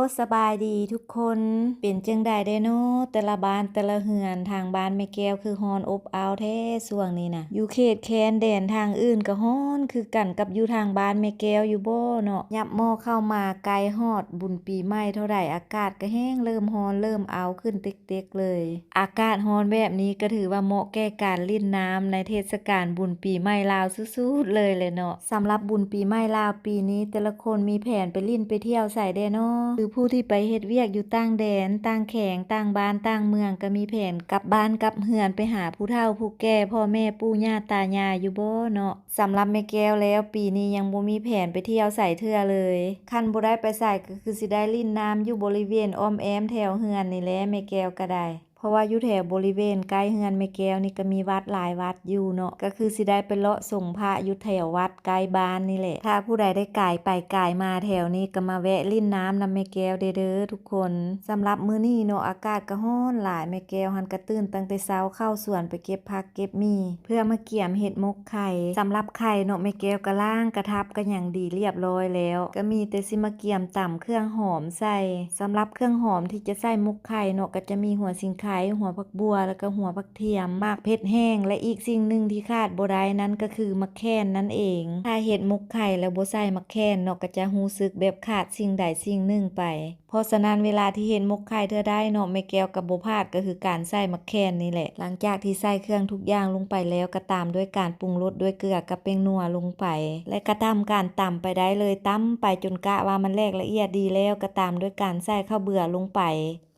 ສະບາຍດີທຸກຄົນ ເປັນຈັ່ງໃດແດ່ນໍ ແຕ່ລະບ້ານແຕ່ລະເຮືອນ? ທາງບ້ານແມ່ແກ້ວຄືຮ້ອນອົບອ້າວແທ້ຊ່ວງນີ້ນະ. ຢູ່ເຂດແຄນແດນທາງອື່ນກໍຮ້ອນຄືກັນກັບຢູ່ທາງບ້ານແມ່ແກ້ວຢູ່ບໍ່ເນາະ? ຫຍັບໝໍ້ເຂົ້າມາໃກ້ຮອດບຸນປີໃໝ່ເທົ່າໃດ ອາກາດກໍແຮ່ງເລີ່ມຮ້ອນເລີ່ມອ້າວຂຶ້ນເຕັກໆເລີຍ. ອາກາດຮ້ອນແບບນີ້ກໍຖືວ່າເໝາະແກ່ການຫຼິ້ນນ້ຳໃນເທດສະການບຸນປີໃໝ່ລາວສຸດໆເລີຍແຫຼະເນາະ. ສຳລັບບຸນປີໃໝ່ລາວປີນີ້ ແຕ່ລະຄົນມີແຜນໄປຫຼິ້ນໄປທ່ຽວໃສແດ່ນໍ? ຫຼືຜູ້ທີ່ໄປເຮັດວຽກຢູ່ຕ່າງແດນ, ຕ່າງແຂວງ, ຕ່າງບ້ານ, ຕ່າງເມືອງ ກໍມີແຜນກັບບ້ານກັບເຮືອນໄປຫາຜູ້ເຖົ້າຜູ້ແກ່, ພໍ່ແມ່, ປູ່ຍ່າ, ຕາຍາຍຢູ່ບໍ່ເນາະ? ສຳລັບແມ່ແກ້ວແລ້ວ ປີນີ້ຍັງບໍ່ມີແຜນໄປທ່ຽວໃສເທື່ອເລີຍ. ຄັນບໍ່ໄດ້ໄປໃສກໍຄືຊິໄດ້ຫຼິ້ນນ້ຳຢູ່ບໍລິເວນອ້ອມແອ້ມແຖວເຮືອນນີ້ແຫຼະ ແມ່ແກ້ວກໍໄດ້. ເພາະວ່າຢູ່ແຖວບໍລິເວນໃກ້ເຮືອນແມ່ແກ້ວນີ້ກໍມີວັດຫຼາຍວັດຢູ່ເນາະ, ກໍຄືຊິໄດ້ໄປເລາະສົງພະຢູ່ແຖວວັດໃກ້ບ້ານນີ້ແຫຼະ. ຖ້າຜູ້ໃດໄດ້ກາຍໄປກາຍມາແຖວນີ້ ກໍມາແວະຫຼິ້ນນ້ຳນຳແມ່ແກ້ວເດີ້ທຸກຄົນ. ສຳລັບມື້ນີ້ເນາະ ອາກາດກໍຮ້ອນຫຼາຍ, ແມ່ແກ້ວຫັ້ນກໍຕື່ນຕັ້ງແຕ່ເຊົ້າເຂົ້າສວນໄປເກັບຜັກເກັບໝີ່ ເພື່ອມາກຽມເຮັດໝົກໄຂ່. ສຳລັບໄຂ່ເນາະ ແມ່ແກ້ວກໍລ້າງກະທັບກະຫຍັງດີລຽບລ້ອຍແລ້ວ, ກໍມີແຕ່ຊິມາກຽມຕຳເຄື່ອງຫອມໃສ່. ສຳລັບເຄື່ອງຫອມທີ່ຈະໃສ່ໝົກໄຂ່ເນາະ ກໍຈະມີຫົວສີໄຄ, ຫົວຜັກບົ່ວ ແລ້ວກໍຫົວຜັກທຽມ, ໝາກເຜັດແຫ້ງ ແລະ ອີກສິ່ງໜຶ່ງທີ່ຂາດບໍ່ໄດ້ນັ້ນກໍຄືໝາກແຂ່ນນັ້ນເອງ. ຖ້າເຮັດໝົກໄຂ່ແລ້ວບໍ່ໃສ່ໝາກແຂ່ນເນາະ ກໍຈະຮູ້ສຶກແບບຂາດສິ່ງໃດສິ່ງໜຶ່ງໄປ. ເພາະສະນັ້ນ ເວລາທີ່ເຮັດໝົກໄຂ່ເທື່ອໃດເນາະ ແມ່ແກ້ວກໍບໍ່ພາດ ກໍຄືການໃສ່ໝາກແຂ່ນນີ້ແຫຼະ. ຫຼັງຈາກທີ່ໃສ່ເຄື່ອງທຸກຢ່າງລົງໄປແລ້ວ ກໍຕາມດ້ວຍການປຸງລົດດ້ວຍເກືອກັບແປ້ງນົວລົງໄປ ແລະ ກະທຳການຕຳໄປໄດ້ເລີຍ. ຕຳໄປຈົນກະວ່າມັນແຫຼກລະອຽດດີແລ້ວ ກໍຕາມດ້ວຍການໃສ່ເຂົ້າເບືອລົງໄປ.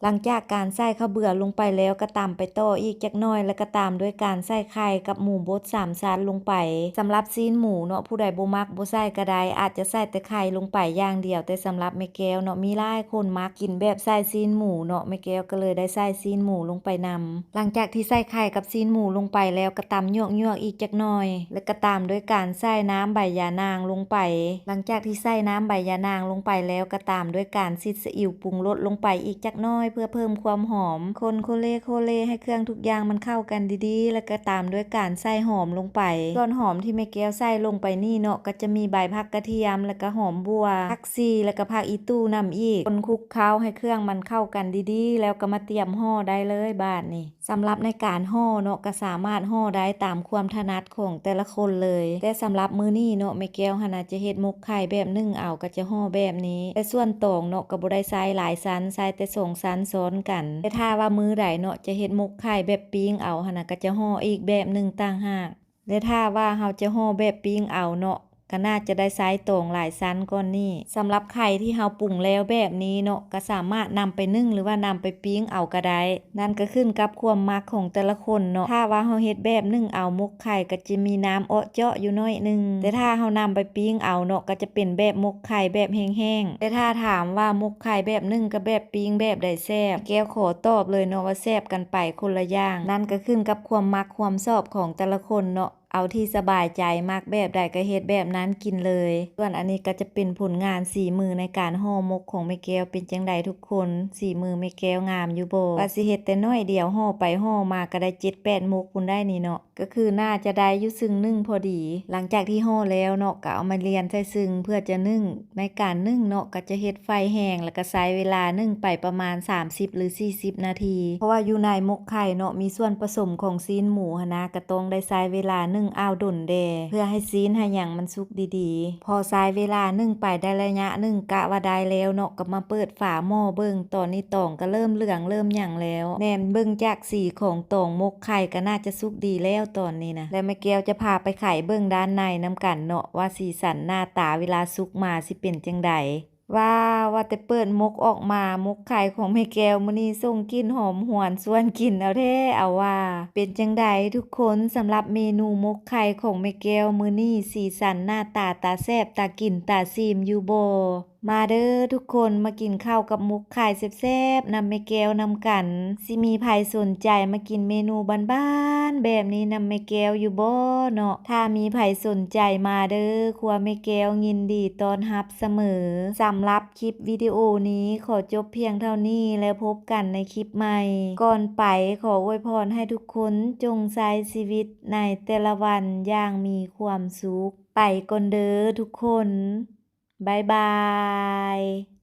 ຫຼັງຈາກການໃສ່ເຂົ້າເບືອລົງໄປແລ້ວ ກໍຕຳໄປຕໍ່ອີກຈັກໜ່ອຍ ແລະ ກໍຕາມດ້ວຍການໃສ່ໄຂ່ກັບໝູບົດສາມຊັ້ນລົງໄປ. ສຳລັບຊີ້ນໝູເນາະ ຜູ້ໃດບໍ່ມັກບໍ່ໃສ່ກໍໄດ້ ອາດຈະໃສ່ແຕ່ໄຂ່ລົງໄປຢ່າງດຽວ, ແຕ່ສຳລັບແມ່ແກ້ວເນາະ ມີຫຼາຍຄົນມັກກິນແບບໃສ່ຊີ້ນໝູເນາະ, ແມ່ແກ້ວກໍເລີຍໄດ້ໃສ່ຊີ້ນໝູລົງໄປນຳ. ຫຼັງຈາກທີ່ໃສ່ໄຂ່ກັບຊີ້ນໝູລົງໄປແລ້ວ ກໍຕຳຫຍວກໆອີກຈັກໜ່ອຍ ແລະ ກໍຕາມດ້ວຍການໃສ່ນ້ຳໃບຢານາງລົງໄປ. ຫຼັງຈາກທີ່ໃສ່ນ້ຳໃບຢານາງລົງໄປແລ້ວ ກໍຕາມດ້ວຍການຊິດຊີອິ້ວປຸງລົດລົງໄປອີກຈັກໜ້ອຍ ເພື່ອເພີ່ມຄວາມຫອມ. ຄົນໂຄເລໂຄເລໃຫ້ເຄື່ອງທຸກຢ່າງມັນເຂົ້າກັນດີໆ ແລະ ກໍຕາມດ້ວຍການໃສ່ຫອມລົງໄປ. ສ່ວນຫອມທີ່ແມ່ແກ້ວໃສ່ລົງໄປນີ້ເນາະ ກໍຈະມີໃບຜັກກະທຽມ ແລະ ກໍຫອມບົ່ວ, ຜັກຊີ ແລະ ກໍຜັກອີ່ຕູ້ນຳອີກ. ຄົນຄຸກເຄົ້າໃຫ້ເຄື່ອງມັນເຂົ້າກັນດີໆ ແລ້ວກໍມາຕຽມຫໍ່ໄດ້ເລີຍບາດນີ້. ສຳລັບໃນການຫໍ່ເນາະ ກໍສາມາດຫໍ່ໄດ້ຕາມຄວາມຖະໜັດຂອງແຕ່ລະຄົນເລີຍ, ແຕ່ສຳລັບມື້ນີ້ເນາະ ແມ່ແກ້ວຫັ້ນນະຈະເຮັດໝົກໄຂ່ແບບໜຶ້ງເອົາ ກໍຈະຫໍ່ແບບນີ້. ແຕ່ສ່ວນຕອງເນາະ ກໍບໍ່ໄດ້ໃຊ້ຫຼາຍຊັ້ນ, ໃຊ້ແຕ່ສອງຊັ້ນຊ້ອນກັນ. ແຕ່ຖ້າວ່າມື້ໃດເນາະ ຈະເຮັດໝົກໄຂ່ແບບປີ້ງເອົາຫັ້ນນະ ກໍຈະຫໍ່ອີກແບບໜຶ່ງຕ່າງຫາກ. ແລະ ຖ້າວ່າເຮົາຈະຫໍ່ແບບປີ້ງເອົາເນາະ ກໍໜ້າຈະໄດ້ໃຊ້ຕອງຫຼາຍຊັ້ນກ່ອນນີ້. ສຳລັບໄຂ່ທີ່ເຮົາປຸງແລ້ວແບບນີ້ເນາະ ກໍສາມາດນຳໄປໜຶ້ງ ຫຼືວ່ານຳໄປປີ້ງເອົາກໍໄດ້, ນັ້ນກໍຂຶ້ນກັບຄວາມມັກຂອງແຕ່ລະຄົນເນາະ. ຖ້າວ່າເຮົາເຮັດແບບໜຶ້ງເອົາໝົກໄຂ່ ກໍຈະມີນ້ຳເອາະເຈາະຢູ່ໜ້ອຍໜຶ່ງ, ແຕ່ຖ້າເຮົານຳໄປປີ້ງເອົາເນາະ ກໍຈະເປັນແບບໝົກໄຂ່ແບບແຫ້ງໆ. ແຕ່ຖ້າຖາມວ່າໝົກໄຂ່ແບບໜຶ້ງກັບແບບປີ້ງແບບໃດແຊບ? ແກ້ວຂໍຕອບເລີຍເນາະວ່າແຊບກັນໄປຄົນລະຢ່າງ, ນັ້ນກໍຂຶ້ນກັບຄວາມມັກຄວາມຊອບຂອງແຕ່ລະຄົນເນາະ. ເອົາທີ່ສະບາຍໃຈ, ມັກແບບໃດກໍເຮັດແບບນັ້ນກິນເລີຍ. ສ່ວນອັນນີ້ກໍຈະເປັນຜົນງານສີມືໃນການຫໍ່ໝົກຂອງແມ່ແກ້ວ ເປັນຈັ່ງໃດທຸກຄົນ? ສີມືແມ່ແກ້ວງາມຢູ່ບໍ່? ວ່າຊິເຮັດແຕ່ໜ້ອຍດຽວ, ຫໍ່ໄປຫໍ່ມາກໍໄດ້ເຈັດແປດໝົກພຸ້ນໄດ໋ນີ້ເນາະ, ກໍຄືໜ້າຈະໄດ້ຢູ່ຊຶ່ງໜຶ່ງພໍດີ. ຫຼັງຈາກທີ່ຫໍ່ແລ້ວເນາະ, ກໍເອົາມາລຽນໃສ່ຊຶ່ງເພື່ອຈະໜຶ້ງ. ໃນການໜຶ້ງເນາະ ກໍຈະເຮັດໄຟແຮງ ແລ້ວກໍໃຊ້ເວລາໜຶ້ງໄປປະມານສາມສິບ ຫຼື ສີ່ສິບນາທີ, ເພາະວ່າຢູ່ໃນໝົກໄຂ່ເນາະ ມີສ່ວນປະສົມຂອງຊີ້ນໝູຫັ້ນນະ, ກໍຕ້ອງໄດ້ໃຊ້ເວລາໜຶ້ງອ້າວດົນແດ່ ເພື່ອໃຫ້ຊີ້ນໃຫ້ຫຍັງມັນສຸກດີໆ. ພໍໃຊ້ເວລາໜຶ້ງໄປໄດ້ໄລຍະໜຶ່ງ ກະວ່າໄດ້ແລ້ວເນາະ, ກໍມາເປີດຝາໝໍ້ເບິ່ງ, ຕອນນີ້ຕອງກໍເລີ່ມເຫຼືອງເລີ່ມຫຍັງແລ້ວ. ແນມເບິ່ງຈາກສີຂອງຕອງໝົກໄຂ່ ກໍໜ້າຈະສຸກດີແລ້ວຕອນນີ້ນະ. ແລ້ວແມ່ແກ້ວຈະພາໄປໄຂເບິ່ງດ້ານໃນນຳກັນເນາະ ວ່າສີສັນໜ້າຕາເວລາສຸກມາຊິເປັນຈັ່ງໃດ. ວ້າວ ວ່າແຕ່ເປີດໝົກອອກມາ, ໝົກໄຂ່ຂອງແມ່ແກ້ວມື້ນີ້ສົ່ງກິ່ນຫອມຫວນຊວນກິນເອົາແທ້ເອົາວ່າ. ເປັນຈັ່ງໃດທຸກຄົນ? ສຳລັບເມນູໝົກໄຂ່ຂອງແມ່ແກ້ວມື້ນີ້ ສີສັນໜ້າຕາຕາແຊບຕາກິນຕາຊີມຢູ່ບໍ່? ມາເດີ້ທຸກຄົນ, ມາກິນເຂົ້າກັບໝົກໄຂ່ແຊບໆນຳແມ່ແກ້ວນຳກັນ. ຊິມີໃຜສົນໃຈມາກິນເມນູບ້ານໆແບບນີ້ນຳແມ່ແກ້ວຢູ່ບໍ່ເນາະ? ຖ້າມີໃຜສົນໃຈ ມາເດີ້, ຄົວແມ່ແກ້ວຍິນດີຕ້ອນຮັບສະເໝີ. ສຳລັບຄລິບວິດີໂອນີ້ຂໍຈົບພຽງເທົ່ານີ້ ແລ້ວພົບກັນໃນຄລິບໃໝ່. ກ່ອນໄປ ຂໍອວຍພອນໃຫ້ທຸກຄົນຈົ່ງໃຊ້ຊີວິດໃນແຕ່ລະວັນຢ່າງມີຄວາມສຸກ. ໄປກ່ອນເດີ້ທຸກຄົນ. ບາຍບາຍ.